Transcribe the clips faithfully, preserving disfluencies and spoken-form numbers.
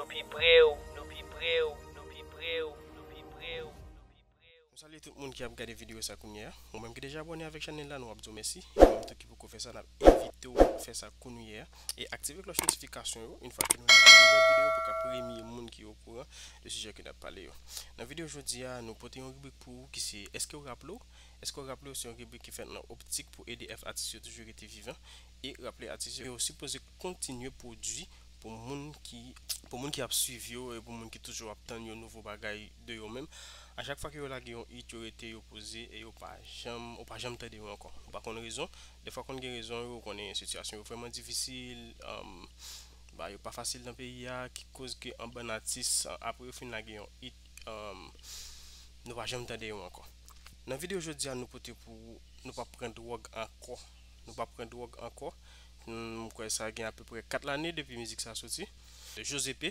Pi pre w, nou pi pre w, nou pi pre w, nou pi pre w, nou pi pre w. Nou salye tout moun ki ap gade videyo sa kounye a. Ou menm ki deja abòne avèk chanèl la, nou ap di w mèsi. E ou menm tou ki poko fè sa, n ap envite w fè sa kounye a. E aktive klòch notifikasyon yo, yon fwa ke nou lage yon nouvèl videyo pou w ka premye moun ki okouran de sijè ke n ap pale yo. Nan videyo jodi a, nou pote yon ribrik pou ou ki se Èske w raple w? Èske w raple w se yon ribrik ki fèt nan optik pou ede atis yo toujou rete vivan e raple atis yo yo sipoze kontinye pwodui pou moun ki pou moun ki ap swiv yo e pou moun ki toujou ap tann yon nouvo bagay de yo menm. A chak fwa ke yo lage yon hit, yo rete, yo poze e yo pa janm, ou pa janm tande yo ankò. Ou pa konn rezon. Defwa konn gen rezon yo, ou konnen sitiyasyon yo vrèman difisil, um, ba yo pa fasil nan peyi a, ki koz ke an bann atis, apre yo fin lage yon hit, um, nou pa janm tande yo ankò. Nan videyo jodi a, nou pote pou ou, nou p ap pran dwòg ankò. Nou p ap pran dwòg ankò. M kwè sa gen apeprè kat lane depi mizik sa soti. Jose P,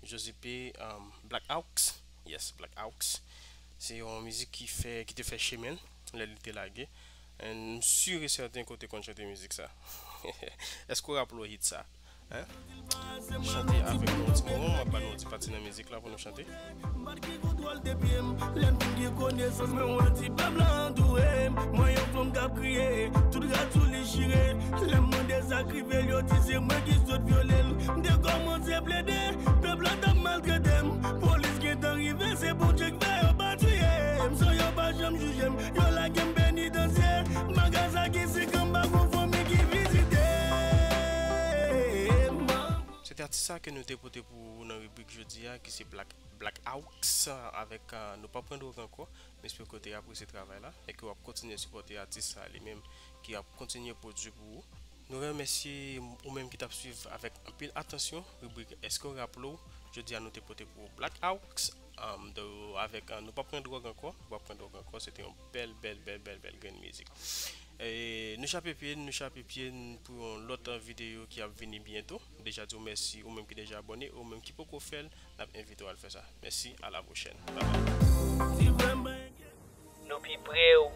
Jose P, um, Black Hawks. Yes, Black Hawks. Se yon mizik ki fè, ki te fè chemen l lè li te lage. And m si e sèten ke w te konn chante mizik sa. Èske w raple w hit sa? Hein? Chante avèk nou yon ti moman, m ap ba nou yon ti pati nan mizik la pou nou chante. Bat ki kontwòl de pye m, lè m fin gen konesans, mwen wè ti pèp la antoure m. Mwen yon fanm k ap kriye, tout rad sou li chire. Lè m mande sa k rive l, yo di se mwen ki sot vyole l. M te kòmanse plede, pèp la t ap maltrete m. Polis gentan rive, se Bondye k fè yo pa tiye m. San yo pa janm jije m, yo lage m penitansye. Malgre sa ki sik anba gon fanmi ki vizite m. Se te atis sa ke nou te pote pou ou nan ribrik jodi a, ki se Black, Black Hawks, avèk, uh, Nou p ap pran dwòg ankò. M espere ke w te apresye travay la e ke w ap kontinye sipòte atis sa li menm ki ap kontinye pwodui pou ou. Nou remèsye ou menm ki t ap swiv avèk anpil atansyon ribrik Èske w raple w? Jodi a nou te pote pou ou Black Hawks, um, do, avèk, uh, Nou p ap pran dwòg ankò. Nou p ap pran dwòg ankò. Se te yon bèl, bèl, bèl, bèl, bèl grenn mizik. E nou chape pye n, nou chape pye n pou yon lòt videyo ki ap vini byento. M deja di w mèsi, ou menm ki deja abòne, ou menm ki poko fè l, n ap envite w al fè sa. Mèsi, a la pwochèn. Bye bye. Nou pi pre w,